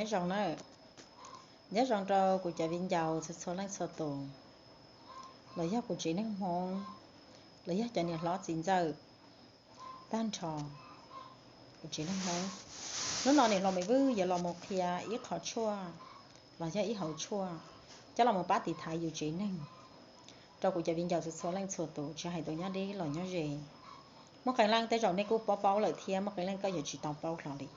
Nyob zoo na, nyob zoo rau kuv cov viv ncaus txhua txhua leej txhua tus, los yog kuv tsev neeg Hmoob, los yog cov niam hlob txiv ntxawm tag nrho. Kuv tsev neeg Hmoob, hnub no niam hlob Maiv Vwj yuav los mus qhia ib qho tshuaj, los yog ib hauv tshuaj, coj los mus pab tiv thaiv yus tsev neeg rau kuv cov viv ncaus txhua txhua leej txhua tus, tsis hais tus nyob deb los nyob ze. Muaj qee leej tej zaum nej kuj paub paub lawm thiab, muaj qee leej koj yuav tsis tau paub hlo li.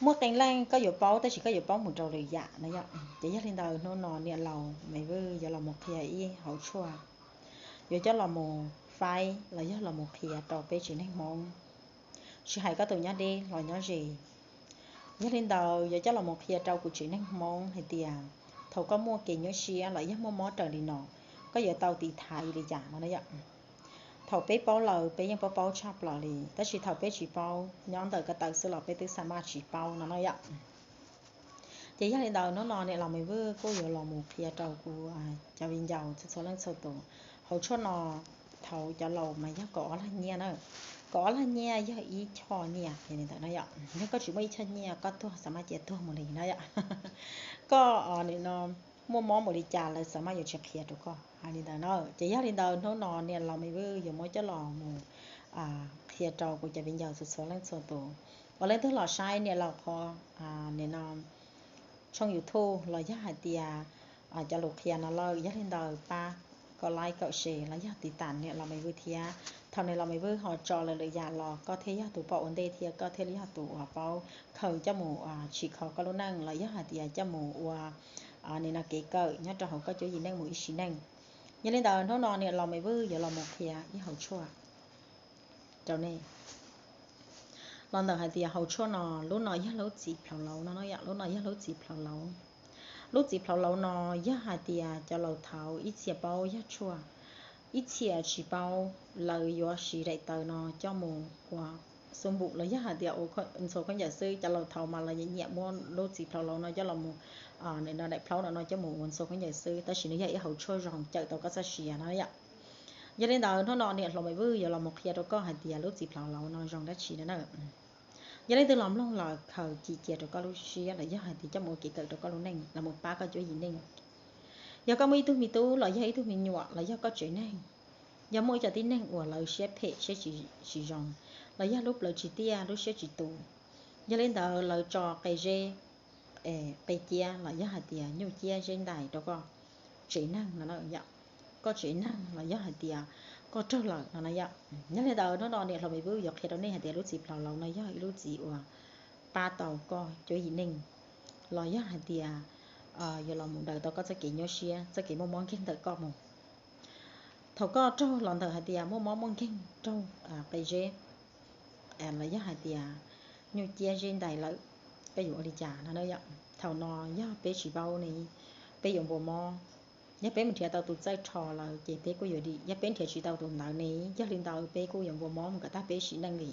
Muaj qee leej koj yuav paub tab sis koj yuav paub mus rau lwm yam no yom. Ces yog li ntawd hnub no niam laus Maiv Vwj yuav los mus qhia ib hauv tshuaj, yuav coj los mus faib los yog los mus qhia rau peb tsev neeg Hmoob, tsis hais koj tus nyob deb los nyob ze. Yog li ntawd yuav coj los mus qhia rau kuv tsev neeg Hmoob hais tias thaum koj muaj kev nyuaj siab los yog muaj mob raws li no, koj yuav tau tiv thaiv li cas no na yom. Thaum peb paub lawm peb yeej paub paub tshaj plaws li, tab sis thaum peb tsis paub, nyob ntawm ko taw xwb los peb twb xa maj tsis paub no na yom. Ces yog li ntawd hnub no niam laus Maiv Vwj kuj yuav los mus qhia rau kuv cov viv ncaus txhua txhua leej txhua tus. Hauv tshuaj no thaum cov laus mas yog kaum ob lag nyiaj na, kaum ob lag nyiaj yog ib choj nyiaj li ntawd na yom. Yog koj tsis muaj ib choj nyiaj koj tuag xa maj cia tuag mus li na yom. Koj nim no muaj mob mus li cas lawv xa maj yuav tsis qhia rau koj hais li ntawd na. Ces yog li ntawd hnub no niam laus Maiv Vwj yuav muab coj los mus qhia rau kuv cov viv ncaus txhua txhua leej txhua tus. Ua leej twg los saib niam laus qhov nim no tshooj YouTube los yog hais tias cov lus qhia no lawm, yog li ntawd pab kom like kom share los yog tiv tas niam laus Maiv Vwj thiab. Thaum niam laus Maiv Vwj ho tso lawm lwm yam los koj thiaj yog tus pom ua ntej thiab koj thiaj yog tus uas paub khaws coj mus tsim kho koj lub neej los yog hais tias coj mus ua nim no kev kawm nyob rau hauv koj cuab yim neej mus ib sim neej. Yog li ntawd hnub no niam laus Maiv Vwj yuav los mus qhia ib hauv tshuaj rau nej los ntawm hais tias hauv tshuaj no, lub no yog lub txiv plhaus lauv no, lub no yog lub txiv plhaus lauv. Lub txiv plhaus lauv no yog hais tias cov laus thaud ib txhia paub yog tshuaj, ib txhia tsis paub, lawv yuav siv daim tawv no coj mus ua xub npum los yog hais tias ua ntxhua khaub ncaws xwb. Cov laus thaud mas lawv nyiam muab lub txiv plhaus lauv no coj los mus, no daim plaub no no coj mus ua ntxhua khaub ncaws xwb, tab sis nws yog ib hauv tshuaj zoo cawm tau koj txoj sia no yom. Yog li ntawd hnub no niam hlob Maiv Vwj yuav los mus qhia rau koj hais tias lub txiv plhaus lauv no zoo dab tsi no na. Yog leej twg los mloog los khaws cim cia rau koj lub siab los yog hais tias coj mus ua kev kawm rau koj lub neej los mus pab koj cuab yim neej. Yog koj muaj ib tug me tub los yog ib tug me nyuam los yog koj tsev neeg, yog muaj ib co tib neeg uas lawv siab phem siab tsis zoo, los yog lub plawv tsis tiaj lub siab tsis tus, yog li ntawd lawv tso qe zeb, qe ciab los yog hais tias nyuj ciab zeb ntais rau koj tsev neeg no na yom. Koj tsev neeg los yog hais tias koj raug lawm no na yom. Yog li ntawd hnub no niam hlob Maiv Vwj yuav qhia rau nej hais tias lub txiv plhaus lauv no yog ib lub txiv uas pab tau koj cuab yim neej, los yog hais tias yuav los mus daws tau koj txoj kev nyuaj siab, txoj kev muaj mob nkeeg ntawm koj mus. Thaum koj raug los ntawm hais tias muaj mob muaj nkeeg, raug qe zeb, los yog hais tias nyuj ciab zeb ntais lawm, koj yuav ua li cas no na yom. Thaum no yog peb tsis paub ne, peb yuav npua mob. Yog peb mus nrhiav tau tus txawj rho lawm ces peb kuj yuav dim, yog peb nrhiav tsis tau tus ntawd ne, yog li ntawd peb kuj yuav npua mob mus kom tag peb sim neej li.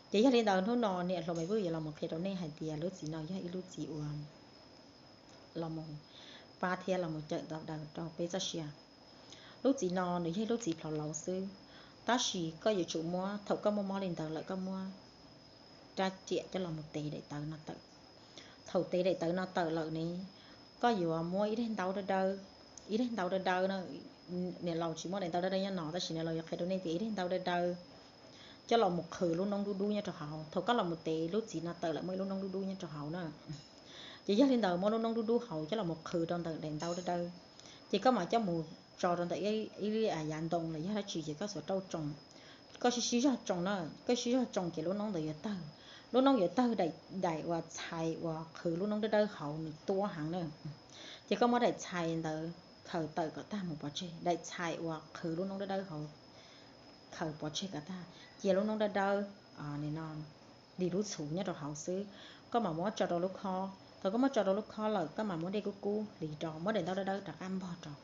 Ces yog li ntawd hnub no niam hlob Maiv Vwj yuav los mus qhia rau nej hais tias lub txiv no yog ib lub txiv uas los mus pab thiab los mus cawm tau daws rau peb txoj sia. Lub txiv no nws yog ib lub txiv plhaus lauv xwb, tab sis koj yuav tsum muab, thaum koj muaj mob li ntawd lawm koj muab rab riam coj los mus tev daim tawv no tawm. Thaum tev daim tawv no tawm lawm ne, koj yuav muab ib daim ntaub dawb dawb, ib daim ntaub dawb dawb na. Niam laus tsis muaj daim ntaub dawb dawb nyob no tab sis niam laus yuav qhia rau nej tias ib daim ntaub dawb dawb coj los mus qhwv lub noob dub dub nyob rau hauv. Thaum koj los mus tev lub txiv no tawm lawm muaj ib lub noob dub dub nyob rau hauv na. Ces yog li ntawd muab lub noob dub dub hauv coj los mus qhwv rau ntawm daim ntaub dawb dawb, ces koj mam coj mus tso rau ntawm ib yav ntoo los yog dab tsi ces koj xuas rauj tsoo. Koj sib sib zog tsoo na, koj sib zog tsoo ces lub noob ntawd yuav tawg. Lub noob yuav tawg daim, daim uas txhais uas qhwv lub noob dawb dawb hauv nws tuab heev na. Ces koj muab daim txhais ntawd khaws tawm kom tag mus pov tseg, daim txhais uas qhwv lub noob dawb dawb hauv khaws pov tseg kom tag, cia lub noob dawb dawb li lub txhuv nyob rau hauv xwb. Koj mam muab tso rau lub khob, thaum koj muab tso rau lub khob lawm koj mam muab dej kub kub hliv rau, muab daim ntaub dawb dawb rov qab npog rau.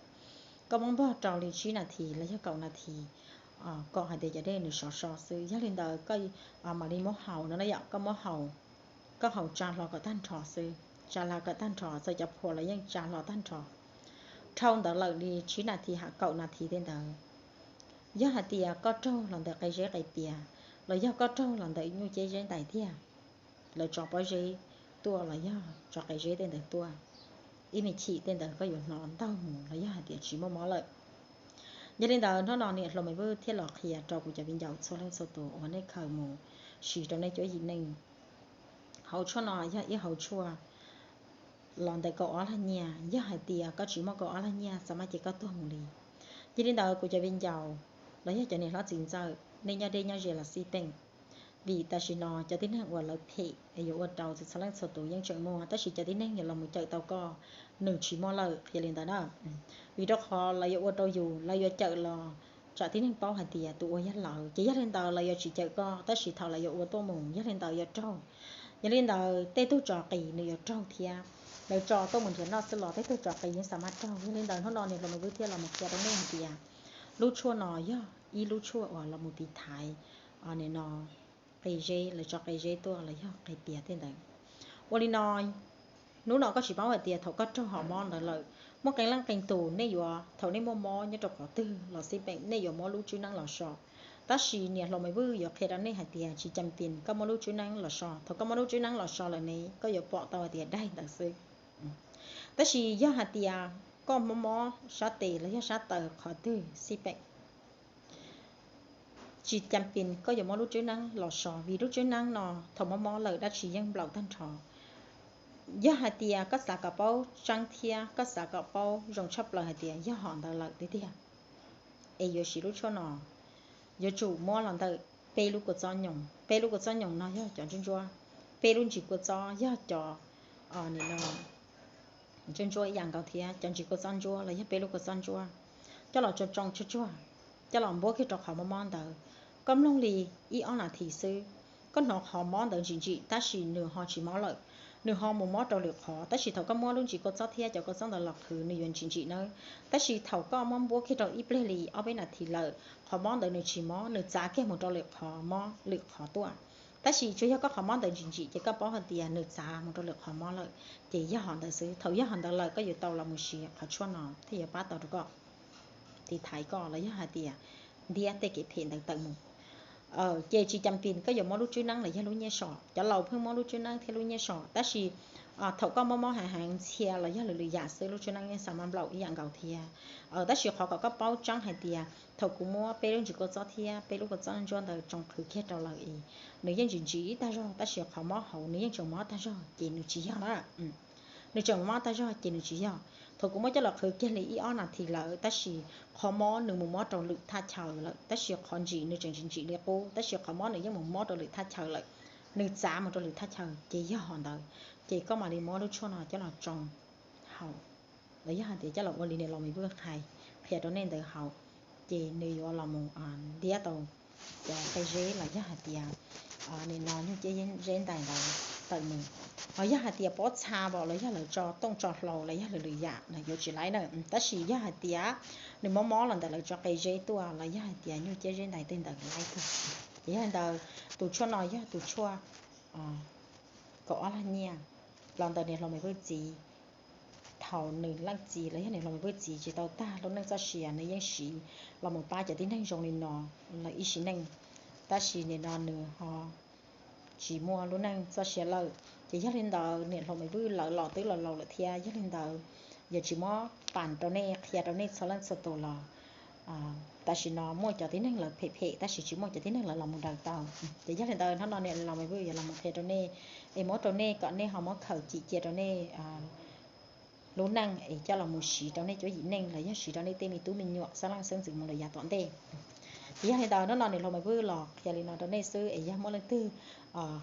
Koj muab npog rau li tsib nas this los yog kaum nas this, kom hais tias cov dej nws sov so xwb. Yog li ntawd koj mam li muab haus no na yom, koj muab haus, koj haus tsa hlo kom tag nrho xwb, tsa hlo kom tag nrho, txawm cov phuam los yeej tsa hlo tag nrho. Dhau ntawd lawm li tsib nas this hab kaum nas this tej ntawd, yog hais tias koj raug los ntawm qe zeb qe pias, los yog koj raug los ntawm nyuj ciab zeb ntais tiag, lawv tso pob zeb tuaj los yog tso qe zeb tej ntawd tuaj, ib me chim tej ntawd koj yuav hnov ntaug mus los yog hais tias tsis muaj mob lawm. Yog li ntawd hnub no niam hluas Maiv Vwj thiaj los qhia rau kuv cov viv ncaus txhua leej txhua tus uas nej khaws mus siv rau nej cuab yim neej. Hauv tshuaj no yog ib hauv tshuaj los ntawm kaum ob lag nyiaj, yog hais tias koj tsis muaj kaum ob lag nyiaj xav mas ces koj tuag mus li. Yog li ntawd kuv cov viv ncaus los yog cov niam hlob txiv ntxawm nej nyob deb nyob ze los xij peem, vim tam sim no cov tib neeg uas lawv phem es yuav ua rau txhua leej txhua tus yeej tseem muaj, tab sis cov tib neeg yuav los mus cawm tau koj, nws tsis muaj lawm, qhia li ntawd na. Vim rau qhov lawv yuav ua rau yus, lawv yuav cawm los tsam tib neeg paub hais tias tus ua yog lawv, ces yog li ntawd lawv yuav tsis cawm koj, tab sis thaum lawv yuav ua tuaj mus yog li ntawd yuav raug. Yog li ntawd tej tug tso qis nws yuav raug thiab. Lawv tso tuaj mus nrhiav noj xwb los tej tug tso qis yeej xav mas raug. Yog li ntawd hnub no niam hluas Maiv Vwj thiaj los mus qhia rau nej hais tias lub tshuaj no yog ib lub tshuaj uas los mus tiv thaiv, nim no qe zeb, lawv tso qe zeb tuaj los yog qe pias tej ntawd. Ua li no, hnub no koj tsis paub hais tias thaum koj raug hom mob ntawd lawm, muaj qee leej qee tus nej yuav, thaum nej muaj mob nyob rau qhov twg los xij peem nej yuav muab lub tswb neeb los so. Tab sis niam hluas Maiv Vwj yuav qhia rau nej hais tias tsis cam pes koj muab lub tswb neeb los so. Thaum koj muab lub tswb neeb los so lawm ne koj yuav pom tau hais tias daig ntawd xwb. Tab sis yog hais tias koj mob mob sab tes los yog sab taw qhov twg xij peem, tsis cam pes koj yuav muab lub tswb neeb los so, vim lub tswb neeb no thaum mob mob lawm dab tsi yeej nplaum tag nrho. Yog hais tias koj xav kom paub tseeb thiab koj xav kom paub zoo tshaj plaws hais tias yog hom ntawd lawm tiag tiag, es yuav siv lub tshuaj no, yuav tsum muab los ntawm peb lub kua txob nyoos. Peb lub kua txob nyoos no yog cov ntsuab ntsuab, peb lub ntsis kua txob yog cov, nim no ntsuab ntsuab ib yam nkaus thiab, cov ntsis kua txob ntsuab los yog peb lub kua txob ntsuab, coj los tsoo tsoo tsuag tsuag, coj los npuab kiag rau qhov mob mob ntawd. Koj mloog li ib ob nas this xwb, koj hnov qhov mob ntawd ntsim ntsim tab sis nws ho tsis mob lawm, nws ho mus mob rau lwm qhov. Tab sis thaum koj muab lub ntsis kua txob thiab cov kua txob ntawd los qhwv nws yuav ntsim ntsim nawb. Tab sis thaum koj muab npuab kiag rau ib pliag li ob peb nas this lawm, qhov mob ntawd nws tsis mob, nws txav kiag mus rau lwm qhov mob lwm qhov tuaj. Tab sis tsuas yog koj qhov mob ntawd ntsim ntsim ces koj paub hais tias nws txav mus rau lwm qhov mob lawm, ces yog hom ntawd xwb. Thaum yog hom ntawd lawm koj yuav tau los mus siv qhov tshuaj no thiaj yuav pab tau rau koj, tiv thaiv koj los yog hais tias ntiab tej kev phem ntawd tawm mus. Ces tsis cam pes koj yuav muab lub tswb neeb los yog lub nyiaj so. Cov laus pheej muab lub tswb neeb thiab lub nyiaj so, tab sis thaum koj mob mob heev heev ntxhia los yog lwm lwm yam xwb lub tswb neeb yeej xav mas nplaum ib yam nkaus thiab. Tab sis qhov kom koj paub tseeb hais tias thaum kuv muab peb lub ntsis kua txob thiab peb lub kua txob ntsuab ntawd tsoo qhwv kiag rau lawm es nws yeej ntsim ntsim ib tag zog tab sis qhov mob hauv nws yeej tseem mob tag zog ces nws tsis yog na. Nws tseem mob tag zog ces nws tsis yog. Thaum kuv muab coj los qhwv kiag li ib ob nas this lawm tab sis qhov mob nws mus mob rau lwm thaj chaw lawm, tab sis qhov ntsim nws tseem ntsim ntsim li qub tab sis qhov mob nws yeej mus mob rau lwm thaj chaw lawm, nws txav mus rau lwm thaj chaw ces yog hom ntawd. Ces koj mam li muab lub tshuaj no coj los tsoo haus, los yog hais tias coj los ua li niam laus Maiv Vwj hais qhia rau nej ntawd haus, ces nws yuav los mus ntiab tau cov qe zeb los yog hais tias nim no nyuj ciab zeb ntais ntawd tawm mus. Ho yog hais tias pob txha pom los yog lawv tso tooj tso hlau los yog lwm lwm yam no yuav tsis laib na, tab sis yog hais tias nws mob mob los ntawm lawv tso qe zeb tuaj los yog hais tias nyuj ciab zeb ntais tej ntawd laib kawg. Ces yog li ntawd tus tshuaj no yog tus tshuaj kaum ob lag nyiaj los ntawm niam hluas Maiv Vwj txiv. Thaum nws leej txiv los yog niam hluas Maiv Vwj txiv tsis tau tag lub neej txoj sia nws yeej siv los mus pab cov tib neeg zoo li no lawm ib sim neej, tab sis nim no nws ho tsis muaj lub neej txoj sia lawm. Ces yog li ntawd niam hluas Maiv Vwj lawv los twb los laus lawm thiab, yog li ntawd yog tsis muab pas rau nej qhia rau nej txhua leej txhua tus los tam sim no muaj cov tib neeg lawv phem phem tab sis tsis muaj cov tib neeg lawv los mus daws tau. Ces yog li ntawd hnub no niam laus Maiv Vwj yuav los mus qhia rau nej es muab rau nej kom nej ho muab khaws cim cia rau nej lub neej es coj los mus siv rau nej cuab yim neej los yog siv rau nej tej me tub me nyuam xeeb leej xeeb ntxwv mus lawm yav tom ntej. Ces yog li ntawd hnub no niam hluas Maiv Vwj los qhia li no rau nej xwb es yog muaj leej twg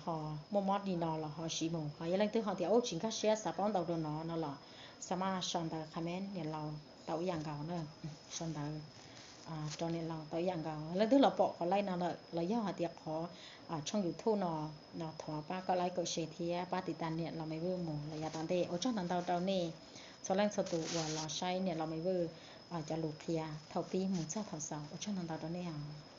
ho muaj mob li no los ho siv mus, ho yog leej twg ho tias ub tsis nkag siab xav paub ntau dua no no los xav mas sau ntawv comment niam laus tau ib yam nkaus na, sau ntawv rau niam laus tau ib yam nkaus. Leej twg los pom qhov live no lawm los yog hais tias qhov tshooj YouTube no no thov pab koj like koj share thiab pab tiv tas niam laus Maiv Vwj mus lawm yav tom ntej. Ua tsaug ntau ntau rau nej txhua leej txhua tus uas los saib niam laus Maiv Vwj cov lus qhia thaum pib mus txog thaum xaus. Ua tsaug ntau ntau rau nej os.